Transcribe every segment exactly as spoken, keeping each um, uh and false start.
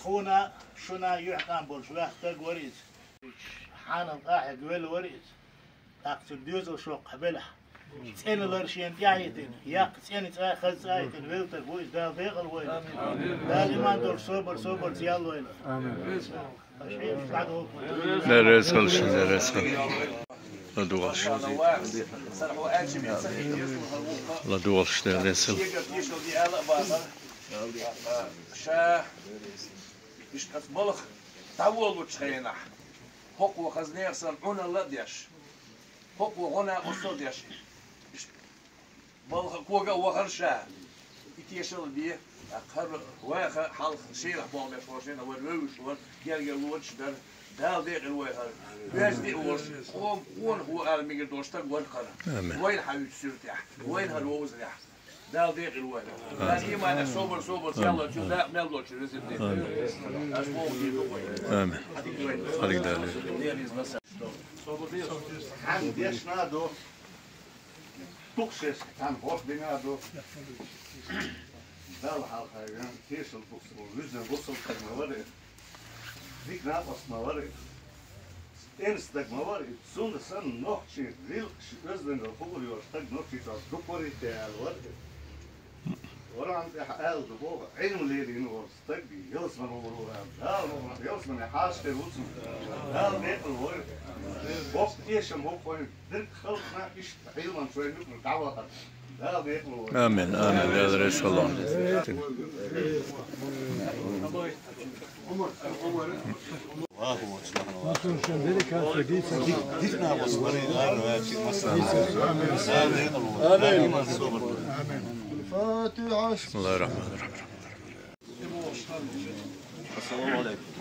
Тхона, шуна юьхькӀам болуш ваьхна стаг вара иза. Хьанал къахьега велла вара иза. ТӀаккха цуьнан доьзал шоккха белахь, цӀена лар шена тӀаьхьитина, яккха цӀена цӀа, хаза цӀа йитина велла стаг ву иза, Дала декъала войла. Дала иман долуш собар, собарца яллойла. Амин. Дела реза хуьлда шуна, Дела реза хуьлда. ЛадугӀалаш. ЛадугӀалаш, Дела реза хуьлда. Ша иштта аса балха дӀаволучу хенахь, хӀокхо хаза нехан санна Ӏуналла а деш, хӀокхо гӀо-накъосталла а деш, иштта балха кога а вахара ша. И тешалла бе, тӀаккха хӀара ваха хьалха шелахь болх беш волу шена вара вевзаш вара, гергарлонаш дара. Дала декъала войла хӀара. Оьзда а волуш, къоман къонахо ала мегар долуш стаг вара хӀара. Амин. Вайна хьан вуьту суьртехь, вайна хӀара вовзарехь. Дала декъала войла. Дала иманехь собар, собар, яллой, цу дакъа мел долчу веза де. Амин. Ас боху дийр ду вай. Амин. Хьадик вай. Хьадик Дала. Хьан дешна а ду. Дукха шеша, цхьаьна хӀорш бина а ду. Далла хьалха вен, тешал бусалба, вуьззина бусалба стаг ма вара иза. Дика накъост ма вара иза. ЦӀена стаг ма вара иза. Цунна санна нохчийн гӀиллакхаш, оьздангалла хуур йолуш стаг Нохчийчохь дукха вара иза аьлла вара иза. Вархьан тӀехь аьлла ду боху, Ӏилма лелийна волу стаг ялсамане вур ву аьлла. Дала мукъ лахь, ялсамане хьаша хир ву цунна. Дала декъала войла. Боккха эшам бу вайна, дерриг халкъана иштта Ӏилманчаш вайна юкъара дӀавахара. Дала декъала войла. Амин, амин. Дела реза хуьлда. بسم الله الرحمن الرحيم. السلام عليكم.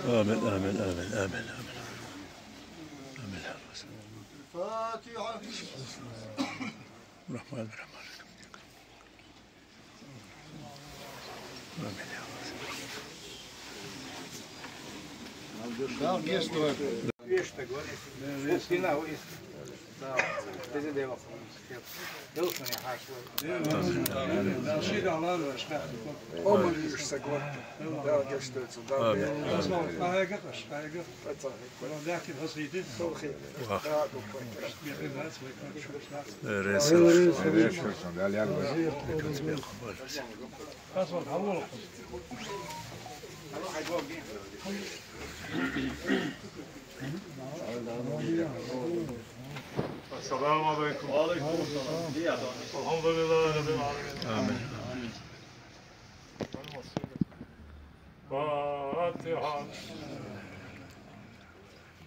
آمين، آمين، آمين، آمين، آمين. آمين. الفاتحة. الرحمن الرحيم. السلام عليكم. وعليكم السلام. الحمد لله رب العالمين. آمين. فاتحة.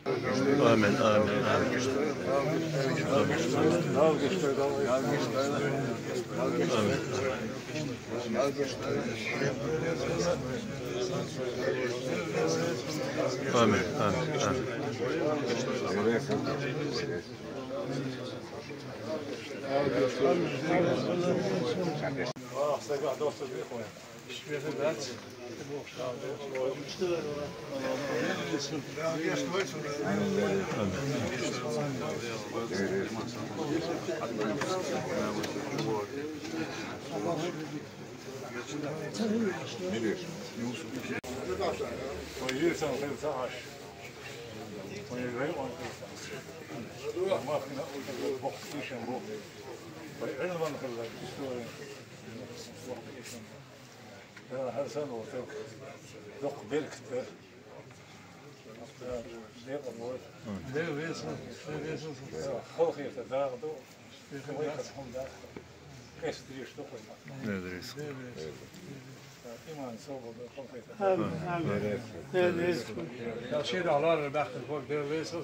آمين، آمين، آمين. آمين. آمين، آمين، آمين. Дела реза хуьлда. Дела реза хуьлда. Халахетар дакъа ду. Вай хӀума дац. Къаьстта дезаш ду вай. Дела реза хуьлда. Иман собар ду, халахетар. Амин, амин. Дела реза хуьлда. Дела реза хуьлда. Шен ларар баьхкина хӀора Дела реза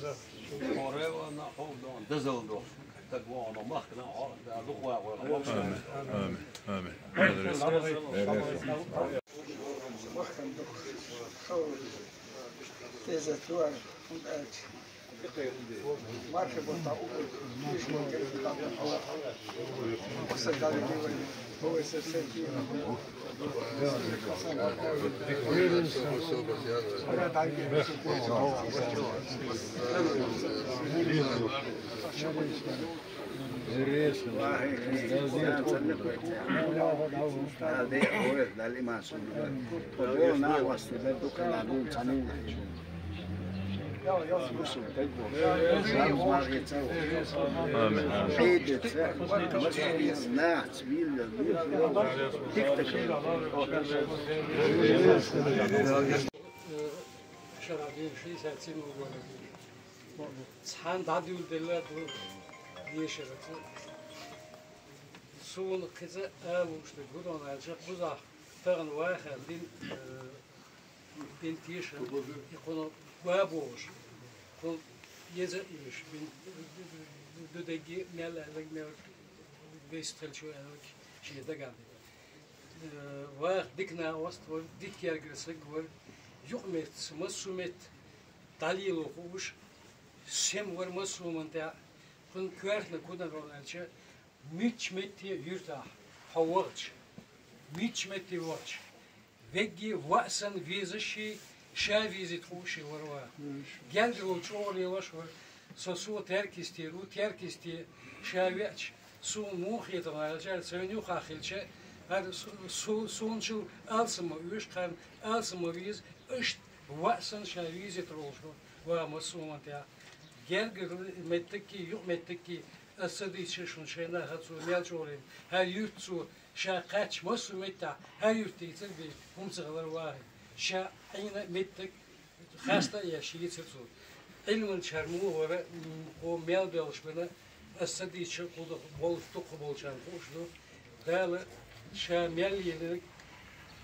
хуьлда. Дозалла ду. Стаг вахана махкана, Дала дукха вахавойла. Амин, амин, амин. Дела реза хуьлда. Теза туар, хӀунда аьлча мархи бутта угу, Цхьана дӀадуьлделла ду дешарца. Суна кхин цхьа ала лууш дерг хӀун ду аьлча, кхузахь тахана ваха дин, э, дин теша, и кхунах гӀа бохуш, кхунах еза а уьш, бин ду дегги мел аьлларг, мел беса хилча аьлларг шен дагахь дерг. Э, ваха дика накъост вара, дика гергара саг вара, юкъаметтаца массо а метта дӀалело хууш, сема вара массо а хӀуманна тӀехь, кхунна коьртаниг хӀун дара аьлча, муьлххачу метте юьртахь хьо вахча, муьлххачу метте вахча, вегги ваъ санна везаш а, ша везийта хууш а вара ваха. Гергара чӀогӀа лелош вара, со, со теркисте ву, теркисте ша веача, суна муха хетара аьлча, царна юххехь хилча, хӀара су-, су-, суначул алсам ма оьшу, кхарна алсам ма веза, иштта ваъ санна ша везийта волуш вара ваха массо а хӀуманна тӀехь. Гергара меттиг а, юкъаметтиг а ас ца дийцича шуна, шайн нахаца цо мел чӀогӀа лелийна. ХӀара юьрта цо ша кхаьчча массо а меттехь, хӀара юьрта дийцар бен хӀума ца хилар ваха. Ша Ӏийна меттиг хаста а еш йийцар цо. Ӏилманчара муха вара, м, кхо мел доьлхуш бина, ас ца дийцича кху ду-, болуш дукхахболчарна хууш ду. Дала ша мел йинарг,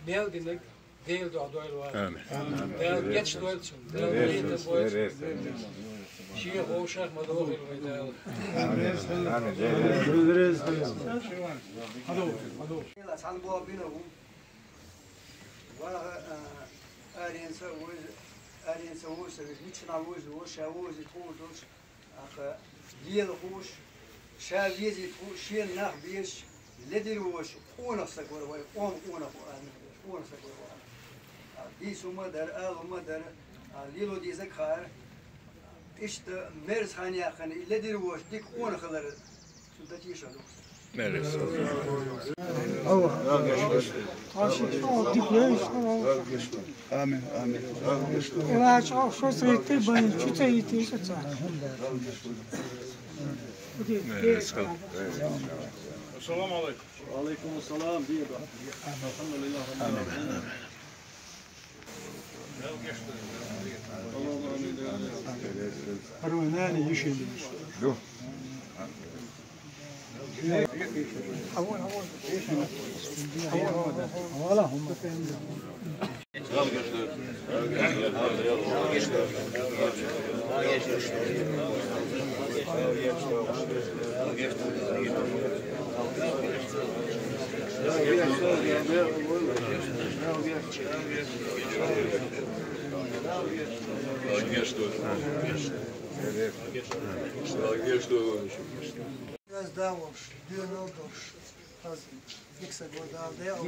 мел динарг Дела дуьхьа дойла ваха. Амин. Дала гечдойла цунна. Дала къинхетам бойла цунна. Шен вовшах ма дохийла вай Дала. Амин. Цхьана боху бина ву. Ваха, а, аренца а вовза, аренца а вовза, миччанхьа вовза, ша вовзийта хууш долуш, аха, лела хууш, ша везийта хууш, шена нах безаш, ледира волуш, къонах стаг вара вай, къона къонах вара, къонах стаг вара вай. А, дийца хӀума а дара, ала хӀума а дара, а, лело дезарг а хаьара. Иштта мерза хан яьккхина, и ледира волуш, дика къонах хилар. Амин, амин. Салам алейкум. Ва алейкум ассалам, дин. Алхьамдулиллах. Амин. Аз да волуш, доьналла долуш, аз дика саг вара, Дала декъала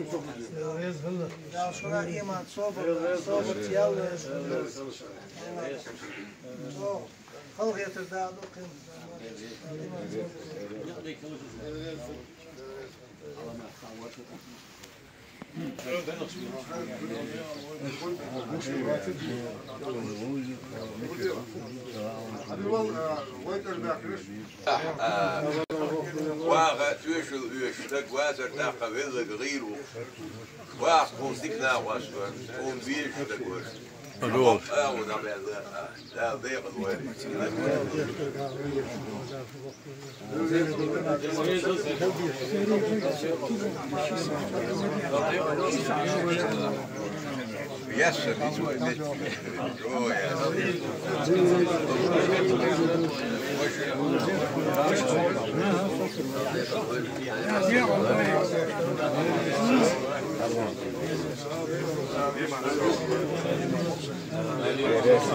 вахана. Дала шура иман, собар, собар, ялла. О, халахетар Дала ду кхин. Ваха оьшуш, оьшуш стаг вацара, тӀаккха велларг гӀийр ву. Ваха хӀун дика накъост вара, хӀун безаш стаг вара. Ало. А, вот, а, бен, а, а, да, да, я говорю. Я с собой. Ой, я с собой.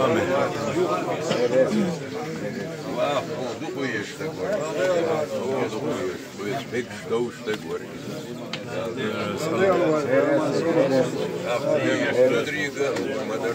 Амин. Дукха еш стаг вара. Дукха еш. Вай пекаш довш стаг вара. Ах, еш стаг рига, ма дар.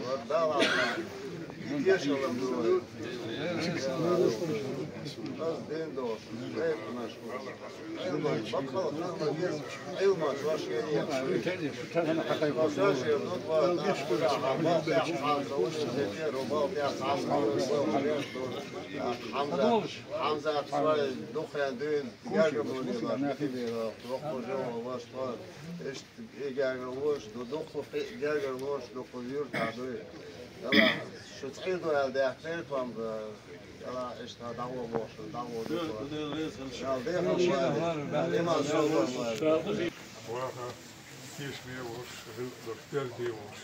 Дала тешалла ду вай. Аз ден долуш, гӀайбанаш ву. Ӏилманаш, баккъала ханна веза, Ӏилманаш ваша яр. Ва шаьш яр ду тхо, тӀаккха хьан балтехь хьан долуш, зене ру балтехь хьан долуш, Хьамзат, Хьамзат, вай дукха дуьйна гергарло лелаш, дукха жо ваш тхо, иштта и гергарлош ду, дукха кхин гергарлош дукха юьртахь дуй. Дала шу цӀе ду аьлла даьхкира тхо-м, Дала иштта дӀагӀо бохуш, дӀагӀо ду тхо. Дала дехар вай, иман шолгӀа вай. Ваха, кийчме а волуш, гӀиллакх долуш, дерриге а волуш,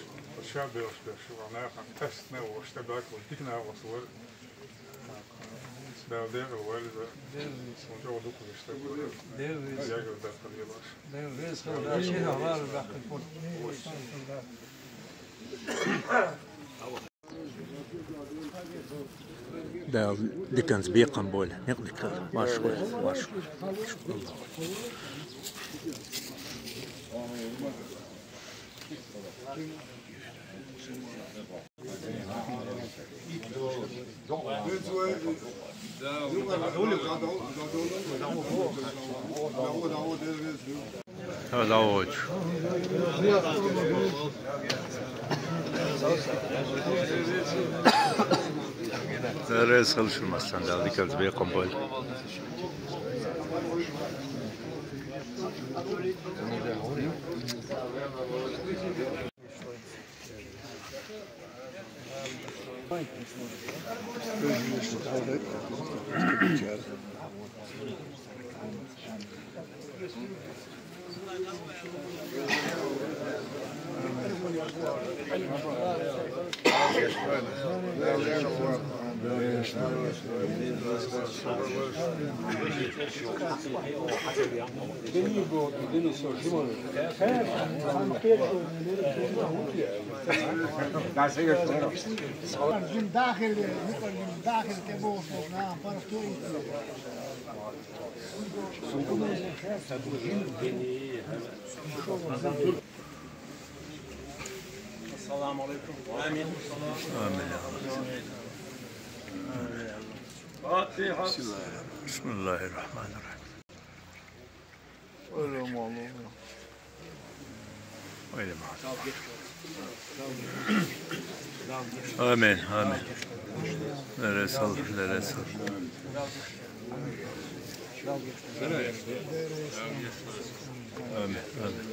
ша белхаш берш, ван нахана къаьстина а волуш, тӀебаьхкина дика нах вара. Дала декъала вайла иза. Дерриг. Вайн чӀогӀа дукха веза стаг вара. Дерриг. Ягар даккхал елаш. Дерриг. Веза хила, Дала шен хьалара баьккхина пурба. Дала диканца бекхам бойла. Некъ дика. Марш вай, марш вай. Хьо дӀавоьду. Реза хила шун, массарна Дала диканца бекхам бойла. Жим дахар, жим дахар тӀе бохуш, нах паргӀато. Ассаламу алейкум. Амин. Амин. Фатиха. Бисмиллахир-рахманир-рахим. Амин, амин. Реза хила, реза хила. Амин, амин.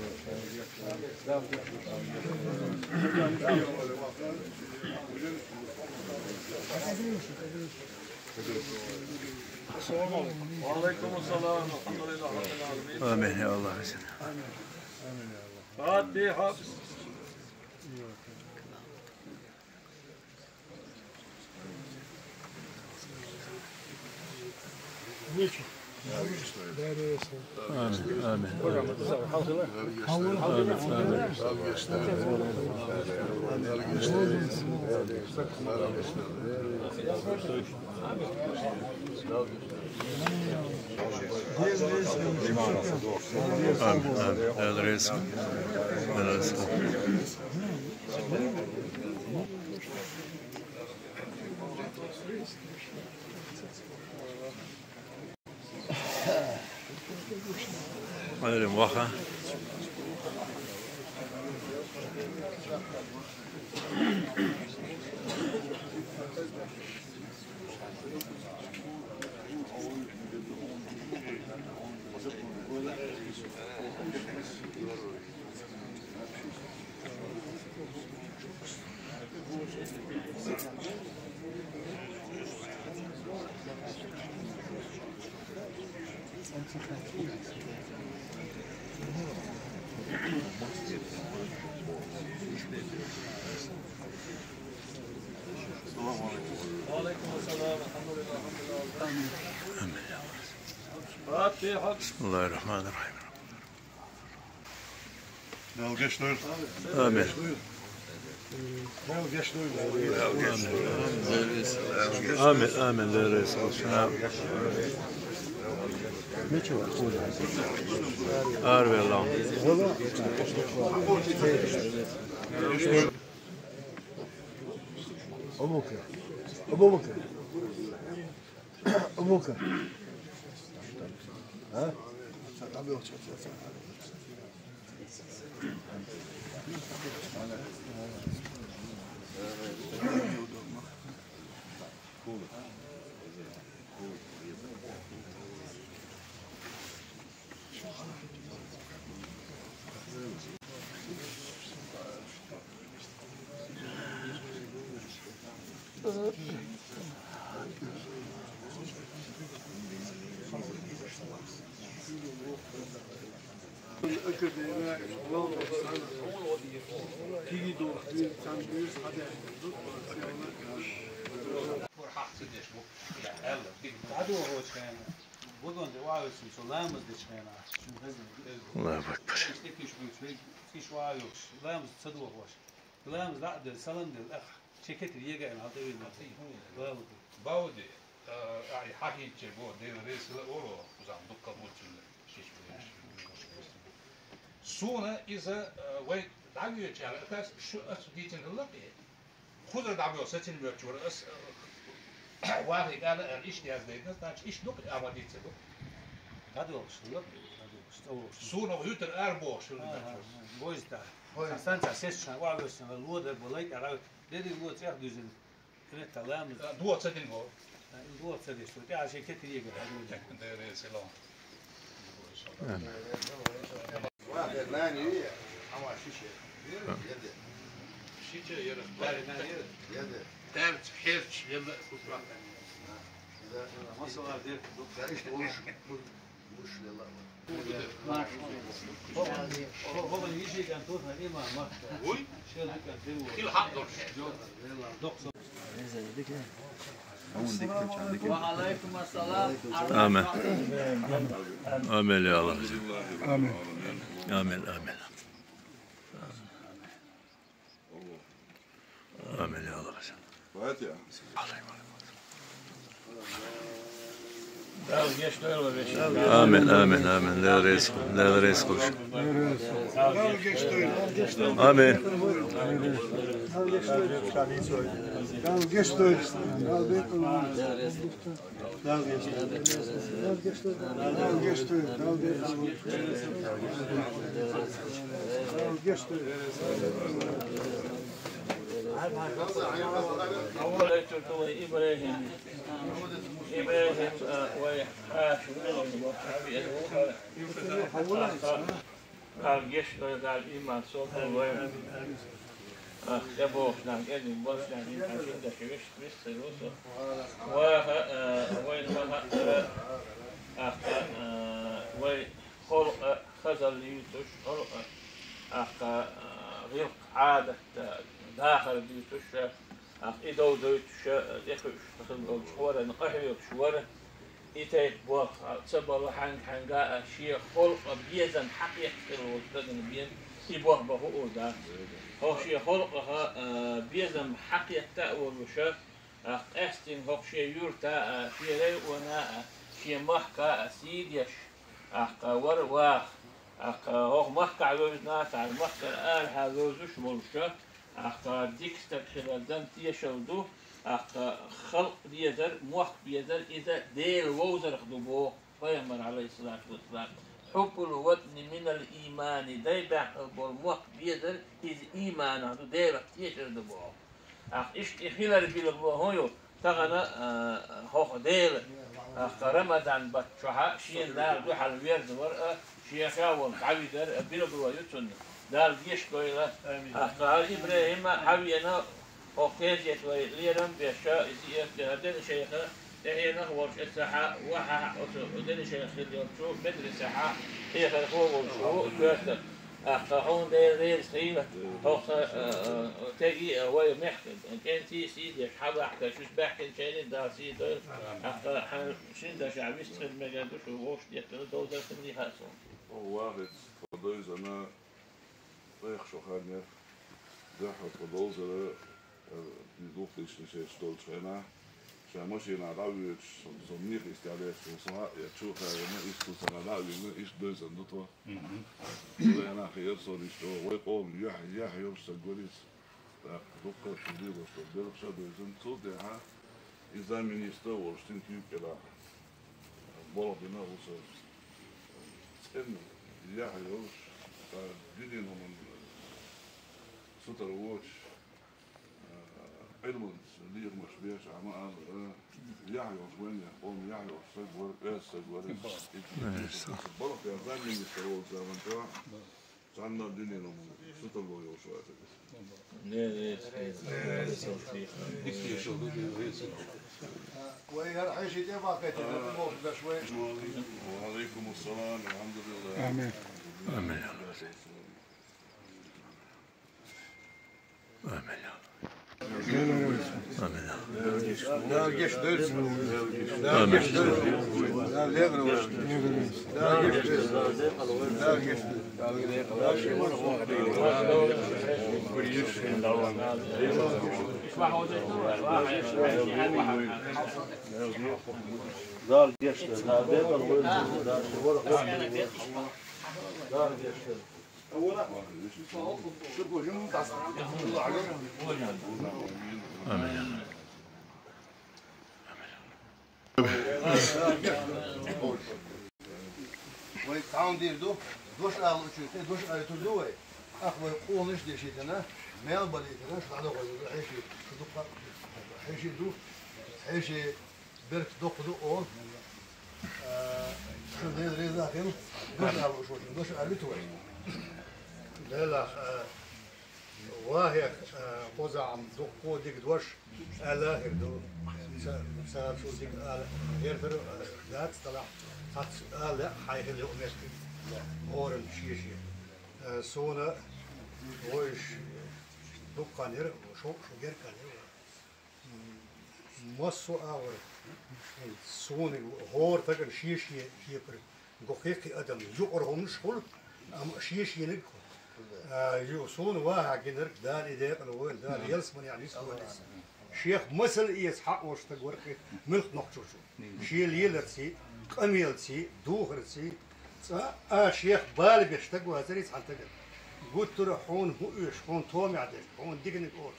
Ва алейкум ассалам. Амин, я Аллах. Фатиха. Амин, амин. Амин, амин. Амин, амин. Амин. Ӏалим ваха. السلام عليكم. ورحمة الله وبركاته. بسم الله الرحمن الرحيم. Дала гечдойла. Амин. Дала гечдойла. Амин, амин, Дала гечдойла. Арвелла. Абубакар. Абубакар. Абубакар. А? الله أكبر. Ламаз ца дохош. Ламаз дӀа а делла, салам делла, тӀаккха шен кетар ега аьнна, хьал тӀе вийна. Бауди. Бауди, а, ай, хьахинче го, Дела реза хила олу, кхузахь дуккха а буццуьнга шиш бу. Суна иза, а, вай дӀавоьдучу аьлла, ас, шу ас дийцина хилла кхе. Кхузара дӀабоьлху сацина моьттуш вара ас, а, вахийга аьлла, аьлла, иштта яздайтина, значит, иштта ду-кх, а ма дийца ду. ДӀадоьлхуш хилла, дӀадоьлхуш, цӀа волуш. Суна юьтара ара бохуш хилла. Ага, ага, войза тӀехь. Сан ца сесчана, ва весчана, лодар бу, лай тӀара, дерриг ло цӀех дуьзина. Кхета ламаз. А, дуо ца дина го. А, дуо ца деш, тӀе а шен кетар ега. Дерриг селом. Амин. Ва, нани, ама шиша. Еде. Шиша, еда. Баьри, нани, еда. Еде. Тарц, херч, еда, кусра. Масала, дер. Да, ишта луш. Амин. Амин, я Аллах. Амин. Амин, амин. Амин, я Аллах. Фатиха. Амин, амин, амин. Дела реза хуьлда, Дела реза хуьлда. Амин. Ибрахим, а, вай хьаша ву, Дала гечдойла, Дала иман, собар лойла. Ах, тӀебогӀучу нах, кӀезиг болчу нах, иман, шин деши виш, виш ца вусу. Ваха, а, вайн ваха, а, ах, а, вай халкъа хазалла юьйцуш, халкъа, ах, а, гӀиллакх, Ӏадат, а, дахар дуьйцуш, ах, и дов дойтуш, а, тӀекхуьуш хилла волчу хӀоранна къахьоьгуш вара. И тайпа болх ца балу хьаьнга-хьаьнга а, шен халкъан безам хьакхетта хилла волчу стагана бен, и болх бан хуур дац. ХӀокху шен халкъах, а, безам хьакхетта а волуша, тӀаккха къаьстина хӀокху шен юьрта а, шен района а, шен махка а сий деш, тӀаккха вара ваха, тӀаккха хӀокху махкахь вевзина а, цхьана махкара арахьа вевзаш а волуша, тӀаккха дика стаг хилардан тешалла ду, тӀаккха халкъ дезар, мохк безар, иза Делан вовзарх ду боху. Пайхамар, Ӏалайхиссалату вассалам: «Хьуббул ватӀни минал иймани», дай баьхкал болу мохк безар, иза ийманах ду, Делах тешар ду боху. Ахь иштта и хилар билгало хӀун ю? Тахана, а, хӀокху Дела, а, Рамадан баттахь шена Дала дуьхьал верза вар а, шен хевал дӀавидар а билгало ю цунна. Дала гечдойла. Амин. ТӀаккха хӀара ИбрахӀима хьавеана, хӀокху кезет вай лерам беш, иза а, дена шайха, тӀаьхьенах а волуш, эццахь а, вахьа а, оцу дена шайх хилла йолчу медресехь а хьехархо а волуш ву, коьртара. ТӀаккха хьуна Дела реза хуьлда, хӀокху, а, а, стеге а, вай мехкан кӀентий сий деш хьабахкаш, уьш баьхкинчарна Дала сий дойла. ТӀаккха хьан шина дашехь вистхила мегар ду шу, вовшах деттара довзар хилла хаьа суна. Вахиц, тхо дойзана, тӀех шо хан яра, дуьххьара тхо довзара, э, две тысячи шестнадцатом долчу хенахь, ша машинахь дӀавоьдуш, со, со мехийца тӀе лаьцна, со хьа а эцчу а хаьа, иштта цу сахьтехь дӀа а вигна, иштта дойзана ду тхо. Мгм. Вай нах яра со иштта, вай къоман юьхь-, яхь йолуш стаг вара иза. ТӀаккха дуккха а шу лелош долу белхаш а дойзина, цул тӀаьхьа и замминистра а волуш, цуьнан куьйга кӀелахь болх бина а ву со. ЦӀена яхь йолуш, ткъа динан хӀуманна сутара воцуш, Ӏилманца лехамаш беш, Ӏама а, яхь йолуш вайнехан къоман яхь йолуш стаг вара, оьзда стаг вара. Балха замминистра волчу заман чохь цхьанна а динан хӀуманна сутара ло йолуш вацара. Вай хӀара хьеший тӀе бахкайтина, мохк беш вай. Ва алейкум ассалам, алхьамдулиллах. Амин. Амин. Амин. Амин. Дала гечдойла, Дала декъала войла, Дала шен ворхӀ Дала гечдойла. Амин. Вай цхьаьна дийр ду, дош ала учуьйту, дош ала тур ду вай. Ах вай къонаш дешийтина, мел балийтина, шу дӀадохуьйту, хьеший, шу дукха хьеший ду, хьеший беркат доккха ду олу. А, шу Дела реза хила, дош ала уьш вачун, дош ала виту вай. Делахь, а, Вахех, а, кхузахь дуккха дика дош аьлла а хир ду. Ца-, цара шу дика ала гӀертара, а, дац, талахь, цхьацца ала лаьа хьайн хила юкъаметтиг. ХӀоранна шен-шен. А, суна вуьш дуккха хан яра, шу, шу герга хан яра. Массо а агӀор, суна хӀора стагана шен-шен кепара, гохе кхин адам юкъара хӀуманаш хуьлу, амма шен-шениг, а, ю-, суна вахьа гинарг Дала и декъала войла, Дала ялсаманехь нисвойла иза. Шех масал эца хьаъ волуш стаг вара кхин муьлхха нохчочо. Шен леларций, къамелций, духарций, цкъа а шех бала беш стаг вацара иза цхьана стагана. Гуттара хьуна хӀун оьшу, хьуна томехь дерг, хьуна диканиг олуш.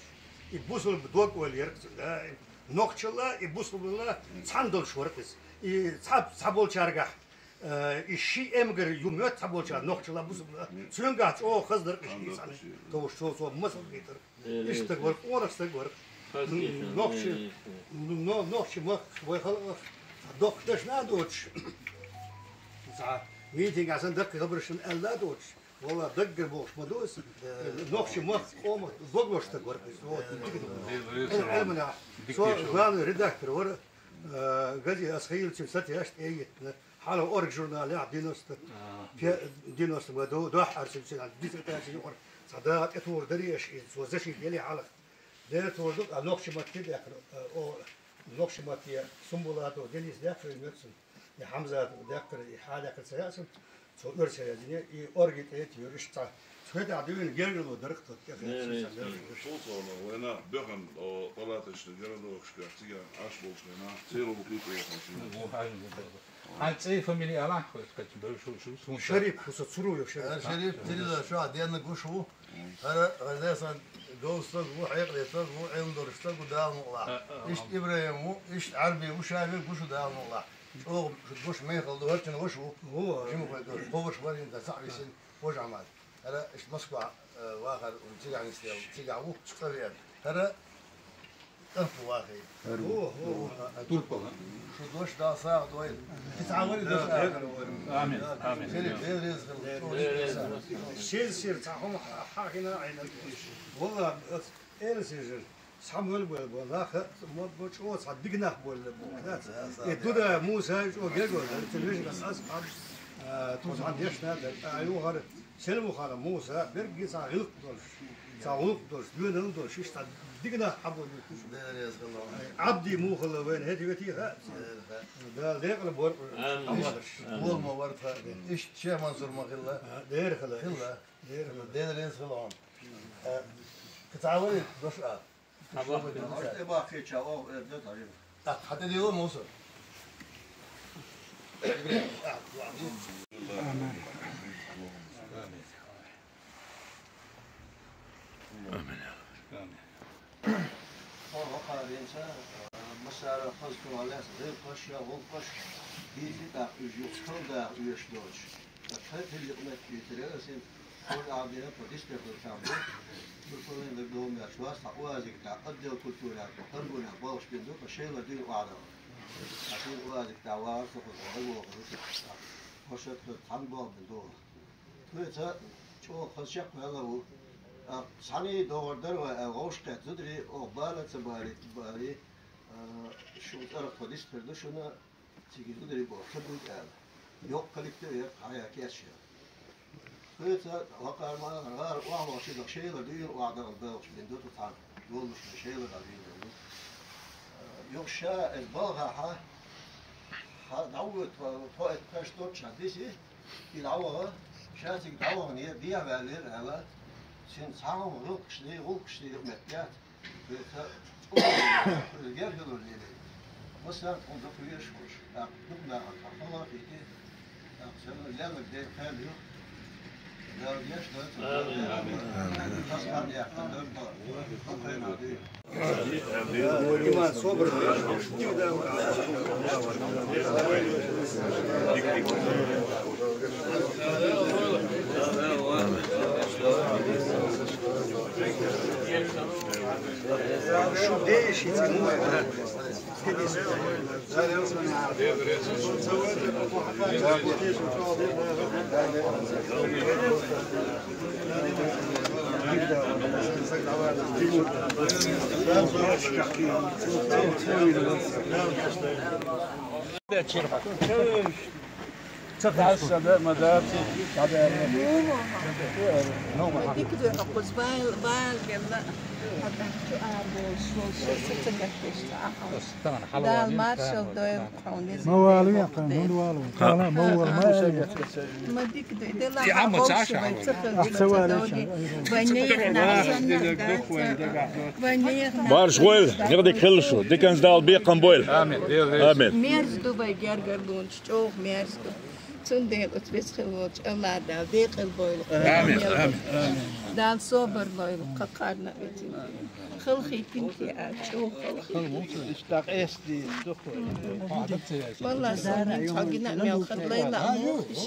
И бусулба дог ойла яра цуьнан даим. Нохчалла, и бусулбалла цхьаьна долуш вара иза. И цхьа, цхьаболчаьргахь, э, и ши эмгар ю моьтту цхьаболчара нохчалла, бусулбалла. Цуьнгахь чӀогӀа хаза дара иза, и цхьаьна товш цо, цо масал хийтара. Иштта стаг вара, къонах стаг вара. Нохчи, но-, нохчи махка вай халкъах доккхачу дашна а доцуш, цхьа митингехь санна даккхий хабаршна аьлла а доцуш, валла, даггара бохуш ма ду иза. Нохчи махка къомах дог лозуш стаг вара иза. Вот, дика ду. Ӏел-, Ӏелманехь. Со главный редактор вара, э, газета, ас хийла цуьнан статьяш тӀе а йиттина. Хьалха «Орга» журналехь девяносто, пе-, девяносто году, дуьххьара цуьнан диссертаци юкъара цхьа дакъа тӀетухур дарий аша иза, цо защита елий хьалха. Дера тухур ду, а нохчи матте даьккхира, э, о, нохчи матте Сумбулатов Денис даьккхира моьтту суна, я Хьамзатов даьккхира, и хьан даьккхира ца хаьа суна, цо оьрсийн яздина, и «Орга» тӀе а тиюра, иштта цхьа. Цу хетахь дуьйна гергарло дара-кх тхо тӀе а хаьа. Цул совнаха вайнах боьхна, о, палаточный городокашкахь цигахь Ӏаш болчу хенахь, церан ву кхетта вахана шуна. Хьан цӀе, фамилия алахь, хӀокху кхача бевзаш ву шу, суна Шарип, хӀу со Цуруев Шарип. Э, Шарип, Тирила, шу а денна гуш ву. ХӀара, хӀара дерсан говза стаг ву, хьекъале стаг ву, Ӏилма долуш стаг ву, Дала мукъалахь. Иштта ИбрахӀим ву, иштта Ӏарби ву, ша верг ву шу, Дала мукъалахь. ЧӀогӀа шу дош мехала ду, хӀара цун ваша ву. Во. Жимахой дош. Кхо ваша варгӀин да цхьаъ висина, важа Ахьмад. ХӀара иштта Москва, э, вахар, ун цигахь нисдел, цигахь ву, цкъа веана. ХӀара кӀант ву вахий. Во, во. Турпала. Шу дош Дала сагӀа дойла. Кхин цхьа вари дош. Амин, амин. Шериф, Дела реза хила. Дела реза хила. Шел сир цхьа хӀума хьахина Ӏайна. Валла, ас Эл сижир. Цхьа мел бел бо, нах, ма, ма чӀо цхьа дика нах болла бо, дац? Э, Дуда Муса чӀо герго, ца вешгас аз хьан, а, ту цхьан дешна да, а, юхар, Селмухара Муса, берги цхьа гӀилкх долуш, цхьа гӀулкх долуш, доьналла долуш, иштта дика нах хьаболла. Дела реза хила. Абди мухала вайн, хӀети ветиха. Дала декъала бор. Амин. Амин. Вол ма варта, иштта Шех Мансур ма хилла. А, дера хила. Хилла. Дера хила. Дела реза хила. Э, кхин цхьа вари дош а. Хьан бахкийча оха эр ду тӀарим. Так, хьан тӀедилло, Муса. Амин. Амин. Хьо вахаренца, а, массара хаза хӀума лаьцна гӀиллакхаш я гӀуллакхаш, дийзи тӀаккха уьш юха калда оьшуш доцуш. Тхан тилли къамет кхетира, ас ин хӀора Ӏабдина тхо дистер ду царна. Турпален даг догӀмеш вац, тхан уазик тӀа отдел культура тхо Харгуна балхаш бина ду, тхо шайла дуьйна охьадала. Ас ин уазик тӀа вагӀар со хӀума вогӀу, хӀума тхо шатта цхьана болх бина ду. Тхоьца чӀогӀа хаза чекхваьлла ву. А, цхьаьний догӀар дара вай, а, вовшахкхетта зударий, оха бала а ца балий, балий, а, шун цӀарах тхо дистер ду шуна, цига зударий боху ца буьйта аьлла. Йоккха коллектив яра, хьан я кечъян. Тхоьца вакъар ма гӀара охьавахча дах шайла дуьйна охьадала белхаш бина ду тхо цхьана. Долуш шайла дӀа дуьйна ду. Юха ша эза балхахьа, хьан дӀавоьду тхо, тхо эцу кхаьш доццушехь диси, и дӀаваха, ша цига дӀавахана дехьаваьллера аьлла, цуьнан цхьа хӀума гӀуллакхаш дий, гӀуллакхаш дий юкъаметтац. Веца, гер хилур лелий. Массарна тхуна дукха везаш волуш, тӀаккха дукха нахана тхан хала а хийти, тӀаккха сан лелларг дерг кхаьлла ю. Дала геш дойла. Амин. Амин. Тасхан яхта дойла. Дукха хенахь дуьйна. Иман собар. Ца хьаьсса ма дац. Дика дуьхьа кхуза бал, бал гелла. Хьан тӀаккха чу ара болуш волуш, ца, ца гатдеш ца ахьа. Дала маршалла дойла хьуна. Ма вала вен кхана, хӀунда вала ву? Кхана ма вала, ма вала. Ма дика ду, де ла хьан вовший вай ца хилча ца довли. Вай нехан санна дац. Вай нехан. Марш гӀойла, некъ дика хилла шу. Диканца Дала бекхам бойла. Амин. Амин. Мерза ду вай гергарлонаш. ЧӀогӀа мерза ду. Цундела оцу веза хила волчу АллахӀ Дала декъала бойла. Амин, амин, амин. Дала собар лойла кхакхарна а витина. Халхий пинхий а, чӀогӀа халхий. Валла, сан цхьа гина а мел хад лайла а мохиш.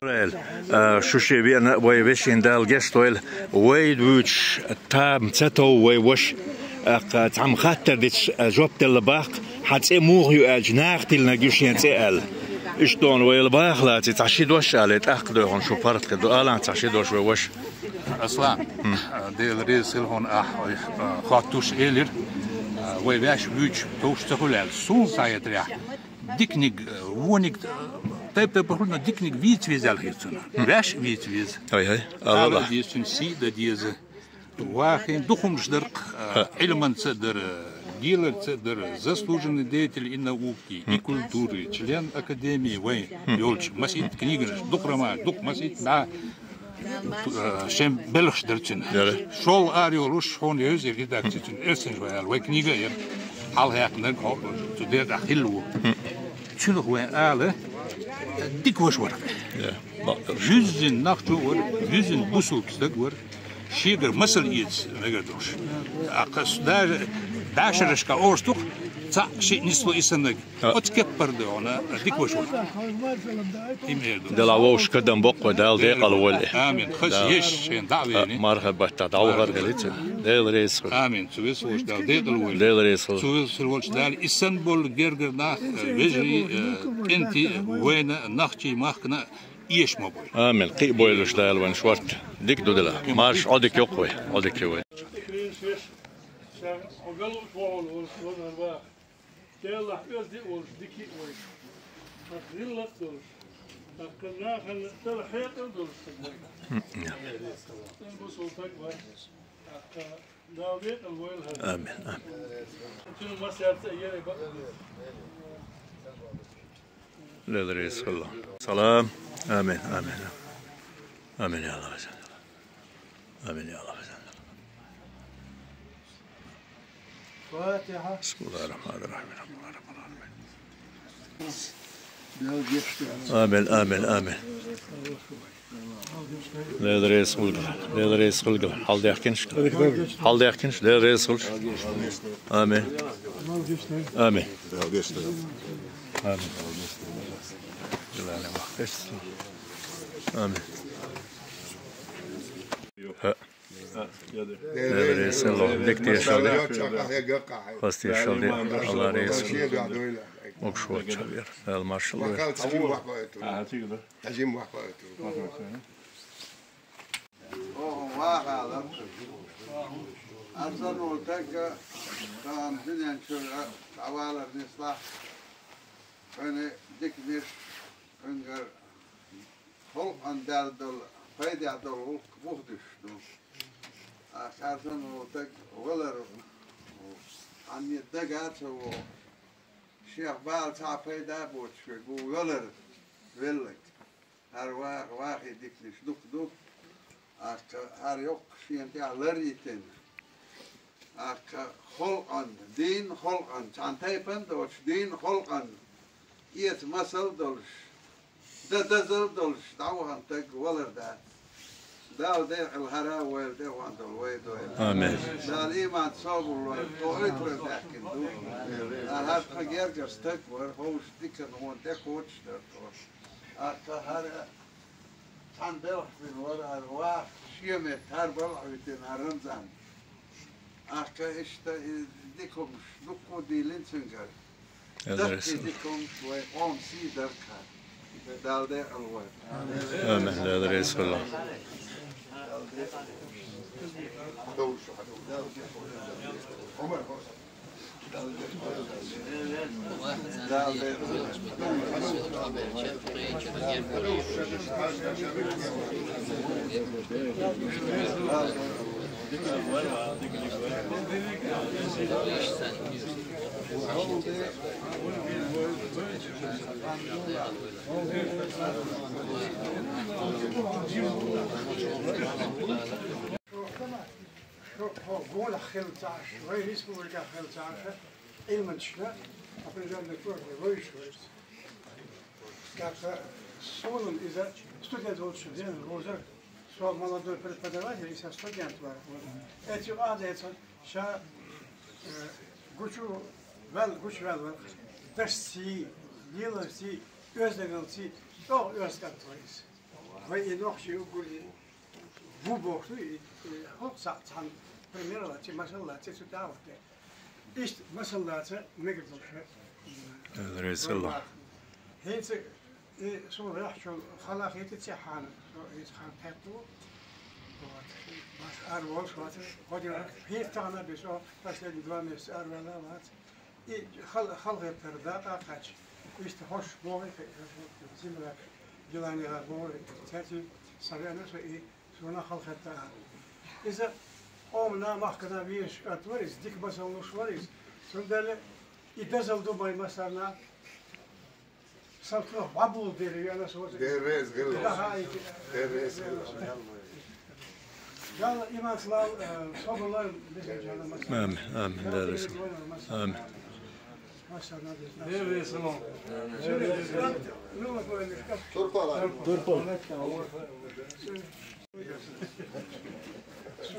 Эл, а, шу шен веана вай вешин Дала гечдойла, вай вуьйцуш там ца тов вай ваша. ТӀаккха цхьамма хаттар дича, а, жоп делла баккха, хьан цӀе муха ю аьлча, наха тиллинарг ю шен цӀе аьлла. Иштта вайла баха лаций, цхьа ши дош алий, тӀаккха дойхуна шу паргӀат хир ду, алан цхьа ши дош вай ваша. Аслан, а, Дела реза хила хьуна ахь, а, хоттуш элира, а, вай ваьш вуьйцуш товш ца хуьлу аьлла, суна схьахетарехь. Диканиг, э, вониг, э, тайп-тайпана хуьлу, но диканиг вийца веза аьлла хета цунна. Ваьш а вийца веза. Хай, хай. Ала а деза, цуьнан сий а дан деза. Вахийна дукха хӀуманаш дара-кх, э, Ӏилманца а дара, геларца а дара, заслуженный деятель и науки, и культуры, член академии вайн йолчу, масийтта книганаш, дукха романаш, дукха масийтта дӀа Э, шен белхаш дара цуьнан. Дара. ШолгӀа ара йолуш хьуна евза редакци цуьнан. Эрсанаш вай аьлла, вай книга а яра. Хьалхаяккхинарг хьо-, цу дера тӀехь хилла ву. Цуьнах вайн ала, дика ваша вара. Я, бакъдерг. Вуьззина нохчо вара, вуьззина бусулба стаг вара. Шийгара масал эца мегар долуш. ТӀаккха ас даже дашарашка олуш ду-кх, цхьаъ-шиъ нисло и саннарг. А. Оцу кеппара ду хьуна дика ваша. И мер ду. Делахь вовшашка кадам боккхур, Дала декъала войла. Амин. Хаза еш шайна дӀа а веана. Марха баттахь дӀавахар делица. Дела реза хуьлда. Амин. Цу весалочу Дала декъала войла. Дела реза хуьлда. Цу весалочу Дала и санна болу гергара нах, вежарий, кӀентий, вайна, нохчий махкана эша ма бойла. Амин. Кхин а бойла уьш Дала вайн шорта. Дика ду делахь. Марша Ӏодика йоккху вай. Ӏодика ю вай. Делахь оьзда а волуш, дика а волуш, хӀара гӀиллакх а долуш, хӀара нахана тӀера хьекъал а долуш стаг вара. Амин. Амин. Цуьнан масех а яра бакъ. Дела реза хуьлда. Салам. Амин. Амин. Амин, я АллахӀ. Амин, я АллахӀ. Фатихьа. بسم الله الرحمن الرحيم. الحمد لله رب العالمين. Амин, амин, амин. Дела реза хуьлда. Дела реза хуьлда. Хьаладаьхкинчу. Хьаладаьхкинчу. Дела реза хуьлда. Амин. Амин. Амин. Амин. Дела реза хуьлда. Дика тешалла. Хаза тешалла. Алла реза хуьлда. Могуш воцчу хьан вера. Дала маршалла войла. Оха вахалар. Арсанал тагга тахана дуьнен чуьра дӀавалар нислахь, хӀуьнан диканаш, хӀуьнгара халкъана даьлла долу, пайдехь долу гӀуллакх буха дуьсуш ду. Ахьа арсанал таг валар, хьанна дага а ца вогӀу, шех бала цхьа а пайда а боцуш верг ву валар велларг. ХӀара ваха, вахе диканаш дукха ду. Ахьа хӀара йоккха шена тӀехь лар йитина. Ахьа халкъана, дийнна халкъана, цхьана тайпана доцуш, дийнна халкъана эца масал а долуш, дан дозалла а долуш, дӀавахана стаг валар дац. Дала декъала хӀара а войла, тӀехула долу вай дойла. Амин. Дала ийман, собар лойла, тхо ойтар даьккхина ду. ХӀара тхан гергара стаг вара, хӀорш диканна гӀо тӀекхочуш дара тхо. Ахьа хӀара цхьана белхаш бина вара, хӀара ваха шен метта хӀара балхьа витина хӀара Рамзан. Ахьа иштта и дика хӀумаш дуккха а дийлина цуьнгара. Даккхий дика хӀумаш вай къоман сий дарх хӀара. Дала декъала войла. Амин. Дела реза хуьлда. Шо, шо хьо гонах хилла ца Ӏаш, вайн республикехь хилла ца Ӏаш, Ӏилманчашна, определённый курс вевзаш вара. ТӀаккха суна иза студент волчу дена вовзар, со молодой преподаватель, и сан студент вара. Эцу юкъа а децо, ша, э, гучу ваьлла, гучу ваьлла вара. Дашций, леларций, оьздангалций, чӀогӀа оьзда кӀант вара иза. Вай и нохчий уггар и ву боху, и, и хӀокху цхьа-, цхьана пример лаьцна, масал лаьцна, цу тӀе а вахана. Иштта масал лаца мегар долуш. Реза хуьлда. ХӀинца и суна яхчул хала хетта ца хьана, со иза хан кхетта ву. Вот. Баш ара волуш вац, ходила хӀинца тахана бис, о, последние два месяца ара ваьлла вац. И хал-, халахетар дакъа кхаьчча, иштта хӀорш боху, земляк Гиланера боху, цаьрца сан веана со и суна халахетта а. Иза къомана, махкана везаш кӀант вара иза, дика масал луш вара иза. Цундела и дозалла ду вайн массарна, сан кхох бӀабула дерг веана со. Дела реза хуьлда. Дела реза хуьлда. Далла иман, салам, э, собар лойла везачу Дала массарна. Амин, амин, Дела реза. Амин. Турпала. Турпала.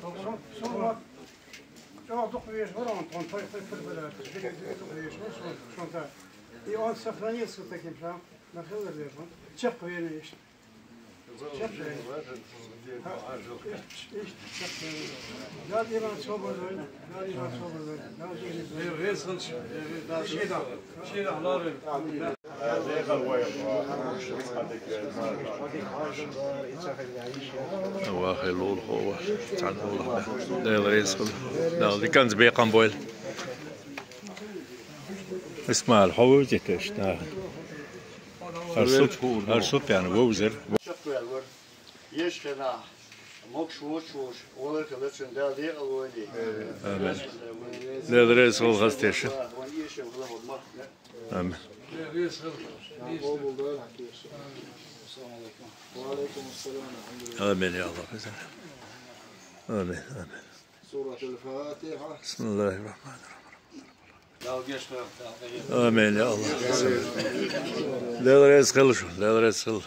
Сона, сона чӀоагӀа дукха везаш вар он, тхона пай-пай пир бара, дика дукха везаш вар сона, сона тӀа. И он сохранился таким же, нах хилар везаш вар. Чакхвена иштта. Чакхвена. Ха, иштта, иштта чакхвена. Дала иман собар дойла, Дала иман собар дойла, Дала дийна дойла. Шийна, шийна лорин. Вахе лулхо ваш, цхьан лулах. Дела реза хуьлда. Дала диканца бекхам бойла. Исмаил, хьо вуй теташ, да? Арсуп, Арсуп яна вовзар. Чакхваьлла вар. Еш хенахь, могуш воцуш, валар хилла цуьнан Дала декъал войли. Амин. Дела реза хуьлда хаза теша. Ван еш хилла хӀокху махкана. Амин. Амин, я Аллах. Амин, амин. Суратул Фатиха. Бисмиллахир Рахманир Рахим. Амин, я Аллах. Дела реза хуьлда шу, Дела реза хуьлда.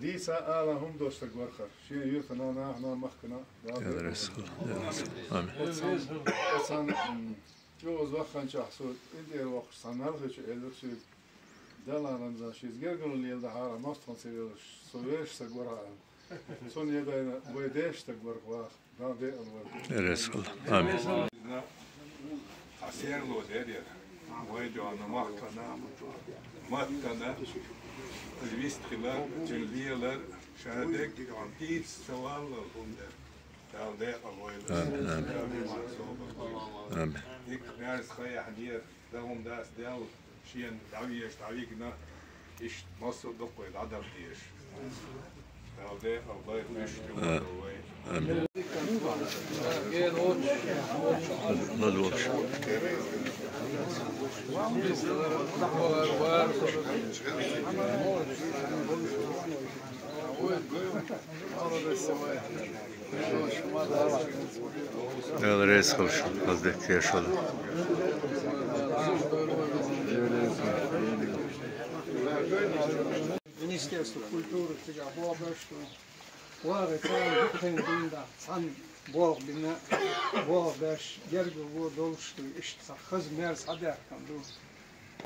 Дийца ала хӀума достаг вархар. Шен юртана, нахана, махкана. Дела реза хуьлда, Дела реза хуьлда. Амин. Оцан, оцан, м, чӀоагӀа вахханчохь со тӀера ваххаш цхьа нах хилча, элира соьга: «Дала, Рамзан, шиза гергарло леладахьара, мостагӀа ца велаш, со вешан стаг вархьа», — аьлла. Цунна едайна вай дешан стаг варх ваха. Дала декъал вайна. Дела реза хуьлда. Амин. Хьан серло деррера. Вай доьна махкана, маттана, вистхила, цуьнан лелар, ша дерг, хьийца ца валлал хӀума дара. Дала декъал вайла. Амин, амин. Дала вайна собар вайла. Амин. Дика мерза ха яхьа дера. Дан хӀума дац, Дала шена дӀавезаш, дӀавигна, иштта массо а дукха вай дӀадаха дезаш. Дала декъал вайла, уьш тӀе вахар вай. Амин. Дела реза хуьлда шуна, хаза дика тешалла. Министерство культуры цигахь болх беш ду. Ваха царна дукха хенахь дуьйна даха цхьаьна болх бина, болх беш, гергарло долуш ду, иштта цхьа хаза мерза схьадаьккхина ду.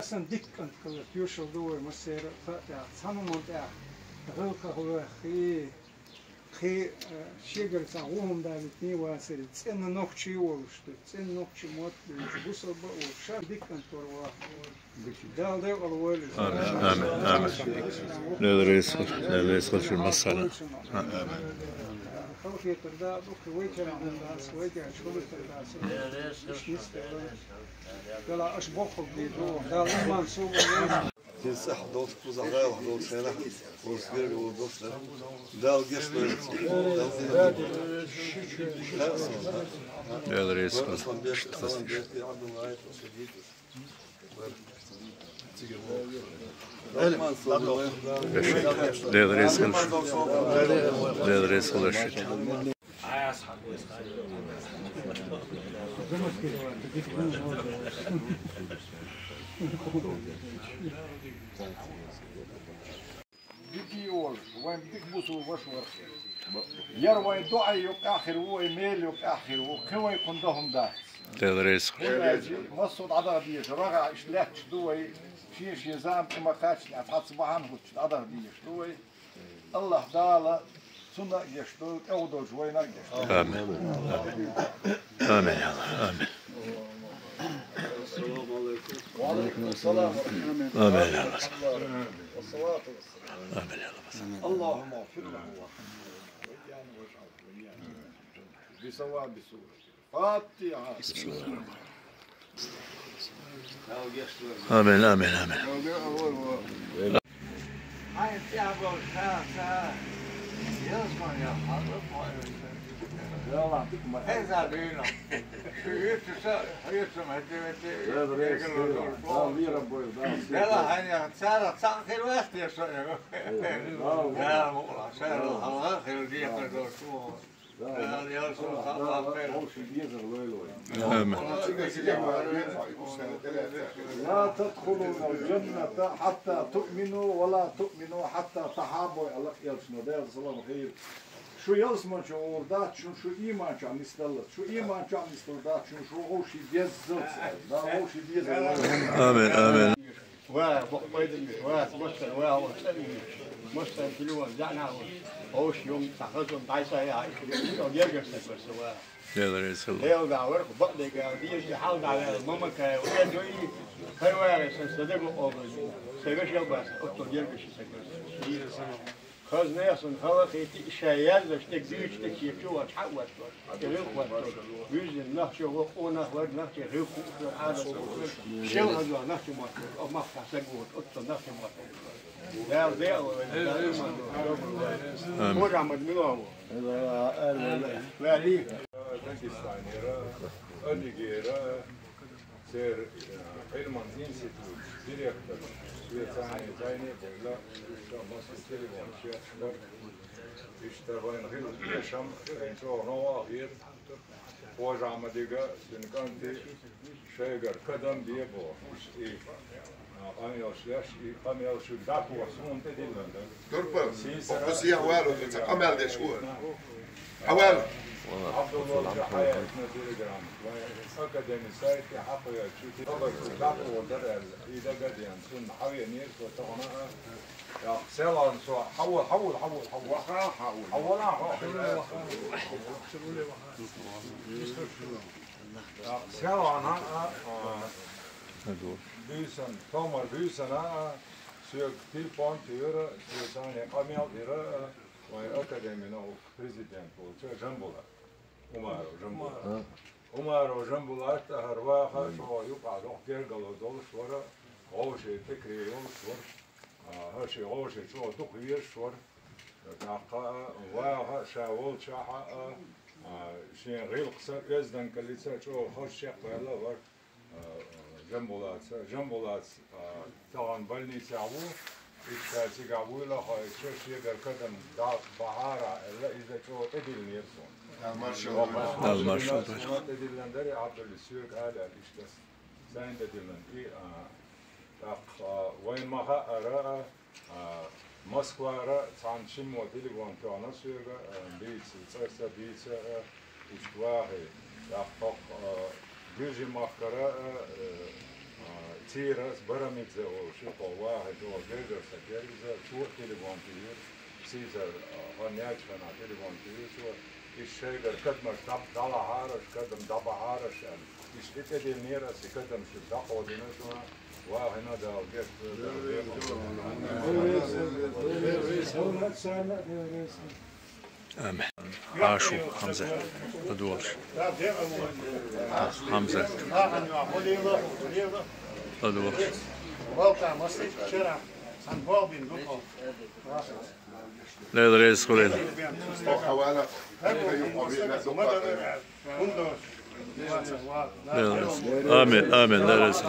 Сан дика кӀант хилар тоьшалла ду вай массеран а хаа тӀехь, цхьана хӀуманна тӀехь гӀиллакхах ваьххий. Кхин, э, шегара цхьа гӀо хӀума далийтиний вацаре, цӀена нохчий а волуш ду, цӀена нохчийн мотт а дуьйцуш, бусалба а волуш, ша дика кӀант вара ваха. Дала декъал войла. Амин, амин, амин. Дела реза хуьлда, Дела реза хуьлда шуна массарна. Амин. Халахетар да а ду, кхин вай кара хӀума дац, вай кара халахетар дац. Иштта нисделла. Дала аша боккхалла дийла, Дала иман, собар лойла. Дин сахь долуш, кхузахь гӀайгӀа долуш хенахь, вовшашка гергарло долуш дара. Дала гечдойла. Дела реза хуьлда. Дела реза хуьлда. Дела реза хуьлда. Дика йолуш, вайн дика бусулба ваша вара. Яра вайн дуьхьа юкъахь хир ву, вайн мел юкъахь хир ву, кхин вай кхунна дан хӀума дац. Дела реза хуьлда. ХӀунда аьлча массо а дӀадаха дезаш, рогӀехь иштта лаьтташ ду вай, шен-шен зама тӀе ма кхаччалц, цхьацца бахьана хӀуттуш дӀадаха дезаш ду вай. АллахӀ Дала цунна а гечдойла, тӀехула долчу вайна а гечдойла. Амин. Амин, я АллахӀ, амин. Амин, я АллахӀ. Амин, я АллахӀ. اللهم اغفر له وارحمه واجعله في الجنة. بثواب سورة الفاتحة. Амин, амин, амин. Амин. لا تدخلون الجنة حتى تؤمنوا ولا تؤمنوا حتى تحابوا, аьлла элчано, Делан салам хуьлда цунна. Шу ялсамани чу гӀур дац, шуна шу ийман чохь нисдаллалц. Шу ийман чохь нисдалур дац, шуна шу вовшийн деззалц. Дала вовшийн дезар лойла. Амин, амин. Ва, бакъ пайда миш, ва, мостагӀа, ва, ва, цӀа миш, мостагӀа телефон, зӀана ва. Ош юм, сахазон, дай сая, иш, иш, иш, еш, еш, еш, ва. Дела реза хуьлда. Дела да, варх, бакъ дега, диеш, хьал да, ва, мама кай, ва, дой, хай ва, сан садагу образ. Севеш я бас, отто дергаш, сагас. Хазна яхсан халахетий, ша яздеш, тӀе дуьйцу, тӀе кечу вац, хьа вац, тӀе гӀилх вац, вуьззина нах чу вокъо нах вар, нах чу гӀилх хууш вар, Ӏадат хууш вар, шел хаза нах чу мотт вар, о, мах ца саг вац, оццо нах чу мотт вар. Дала декъала вай, Дала иман дойла, собар лойла. Амин. Хож Ахьмад мила ву? Вали. Дагестанера, Адигера, Церан, э, Ӏилман институт директор Швецани тайне а бевлла, уьш ша массо а телефон шеташ бара. Иштта вайна хила тешам, вайн чӀогӀа новкъа хир. Хож Ахьмадига, цуьнан кӀанти шайгара кадам бе бохуш, и, а, Къамел шуьш, и къамел шуьга дӀакхухьа суна тӀедиллина дара. Турпал, Сийсара оцу сехьа валур ца къамел деш ву. Хьавала. Абдулла Джахаев на телеграм. Вайн академи сайт тӀе хьакхоьхьучу, хабар шу дӀакхухьа дара аьлла, и дагадеана, цунна хьавеанера со тахана а. Селан со, хьавала, хьавала, хьавала, хьавала. Ваха, хьавала. Хьавала, хьавала. Селана, а, а, буьйсанна, томар буьйсанна, а, соьга телефон туьйхира, соьга цхьаьна къамел дира, а, вайн академи наук президент волчу Жамбулата. Умаров Жамбулата. А. Умаров Жамбулат, а, хӀара ваха, чӀогӀа юкъахь доккха гергало долуш вара, вовшийн пикри йолуш вара. А, хӀара шен вовшийн чӀогӀа дукха везаш вара. ТӀаккха а ваха ша волчохь а, а, шен гӀиллакхца, оьздангаллица чӀогӀа хаза чекхваьлла вара, а, Жамбулатца. Жамбулатс, а, тахана больницехь ву, иштта цигахь вуйла а хьо, иштта шегара кадам дӀа бахьара аьлла, иза чӀогӀа тӀедиллинера суна. Дала маршалла. Дала маршалла. Суна тӀедиллина дара, Абдуллис соьга ала аьлла, иштта сайна тӀедиллина. И, а, тӀаккха, а, вайн ма хаъара, а, А, Москвара цхьана чиммо телефон тоьхна соьга, а, бийца, цӀарца бийца, а, иштта вахий. ТӀаккха, а, Гуьржийн махкара, а, а, Цийрас Барамидзе волуш, юкъо вахий, чӀогӀа гергара стаг яра иза, цо а телефон туьйхира, Сийсара, а, хьо нечча хенахь телефон туьйхира цо, иштта шайгара кадамаш дӀа-, дӀалахьараш, кадам дӀабахьараш аьлла. Иштта тӀедиллинера аса, и кадам шуьга дӀакховдийна шуна, вахийна Дала гечдойла. Амин. Хьашу, Хьамзат, ладогӀалаш. Хьамзат, ладогӀалаш. Дела реза хуьлийла. Дела реза. Амин, амин, Дела реза.